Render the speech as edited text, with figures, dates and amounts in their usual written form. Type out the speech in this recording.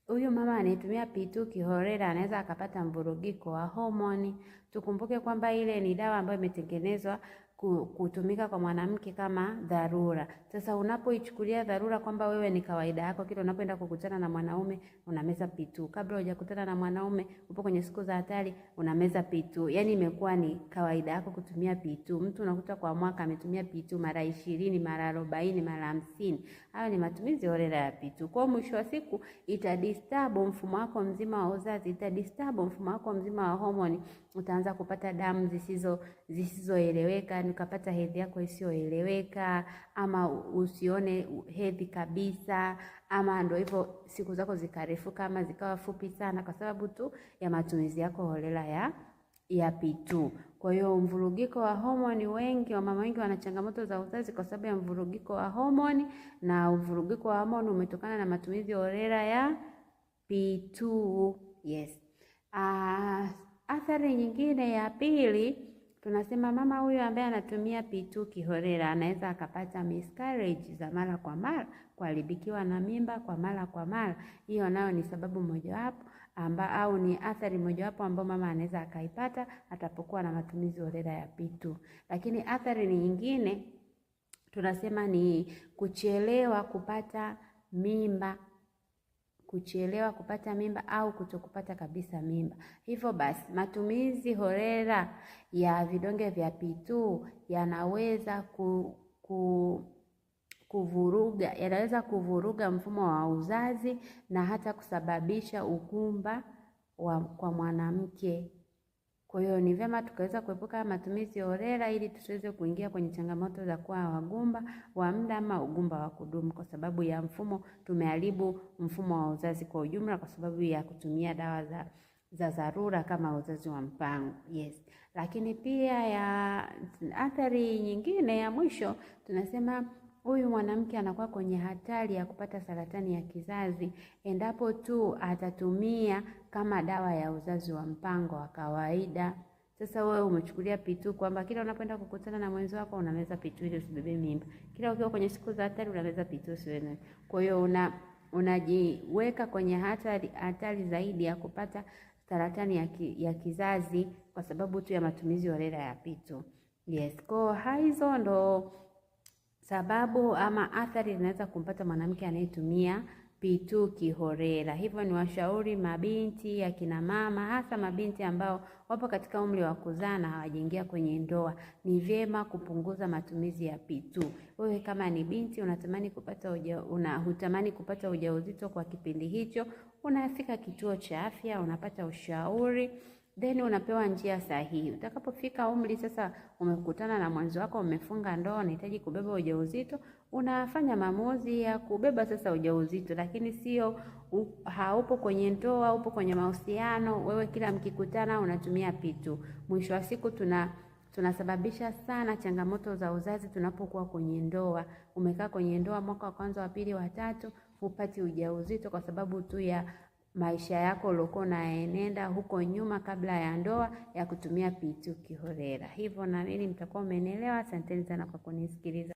Huyu mama anayetumia P2 kiholela anaweza akapata mvurugiko wa homoni. Tukumbuke kwamba ile ni dawa ambayo imetengenezwa kutumika kwa mwanamke kama dharura. Sasa unapoichukulia dharura kwamba wewe ni kawaida yako, kila unapoenda kukutana na mwanaume unameza P2, kabla hujakutana na mwanaume upo kwenye siku za hatari unameza P2, yaani imekuwa ni kawaida yako kutumia P2. Mtu unakuta kwa mwaka ametumia P2 mara 20, mara 40, mara 50. Hayo ni matumizi holela ya P2. Kwa mwisho wa siku itadisturb mfumo wako mzima wa uzazi, itadisturb mfumo wako mzima wa homoni, utaanza kupata damu zisizoeleweka, ukapata hedhi yako isiyoeleweka, ama usione hedhi kabisa, ama ndio hivyo siku zako zikarefuka ama zikawa fupi sana, kwa sababu tu ya matumizi yako holela ya P2. Kwa hiyo mvurugiko wa homoni, wengi wamama wengi wana changamoto za uzazi kwa sababu ya mvurugiko wa homoni, na mvurugiko wa homoni umetokana na matumizi holela ya P2. Yes. Athari nyingine ya pili tunasema mama huyu ambaye anatumia P2 kiholela anaweza akapata miscarriage za mara kwa mara, kuharibikiwa na mimba kwa mara kwa mara. Hiyo nayo ni sababu mojawapo au ni athari mojawapo ambayo mama anaweza akaipata atapokuwa na matumizi holela ya P2. Lakini athari ni nyingine tunasema ni kuchelewa kupata mimba, kuchelewa kupata mimba au kutokupata kabisa mimba. Hivyo basi matumizi holela ya vidonge vya P2 yanaweza kuvuruga, yanaweza kuvuruga mfumo wa uzazi na hata kusababisha ugumba kwa mwanamke. Kwa hiyo ni vyema tukaweza kuepuka matumizi holela ili tusiweze kuingia kwenye changamoto za kuwa wagumba wa muda ama ugumba wa kudumu, kwa sababu ya mfumo, tumeharibu mfumo wa uzazi kwa ujumla kwa sababu ya kutumia dawa za dharura kama uzazi wa mpango. Yes. Lakini pia ya athari nyingine ya mwisho tunasema huyu mwanamke anakuwa kwenye hatari ya kupata saratani ya kizazi endapo tu atatumia kama dawa ya uzazi wa mpango wa kawaida. Sasa wewe umechukulia P2 kwamba kila unapoenda kukutana na mwenzi wako unameza P2 ili usibebe mimba. Kila ukiwa kwenye siku za hatari unameza P2 usiwe. Kwa hiyo unajiweka kwenye hatari zaidi ya kupata saratani ya kizazi kwa sababu tu ya matumizi holela ya P2. Yes, kwa hizo ndo sababu ama athari zinaweza kumpata mwanamke anayetumia P2 kiholela. Hivyo ni washauri mabinti, akina mama, hasa mabinti ambao wapo katika umri wa kuzaa na hawajaingia kwenye ndoa, ni vyema kupunguza matumizi ya P2. Wewe kama ni binti unatamani kupata hutamani kupata ujauzito kwa kipindi hicho, unafika kituo cha afya, unapata ushauri, then unapewa njia sahihi. Utakapofika umri sasa, umekutana na mwenzi wako, umefunga ndoa, unahitaji kubeba ujauzito, unafanya maamuzi ya kubeba sasa ujauzito, lakini sio haupo kwenye ndoa, upo kwenye mahusiano, wewe kila mkikutana unatumia P2. Mwisho wa siku tunasababisha sana changamoto za uzazi tunapokuwa kwenye ndoa. Umekaa kwenye ndoa mwaka wa kwanza, wa pili, wa tatu, hupati ujauzito kwa sababu tu ya maisha yako uliokuwa unaenenda huko nyuma kabla ya ndoa ya kutumia P2 kiholela. Hivyo naamini mtakuwa mmenielewa. Asanteni sana kwa kunisikiliza.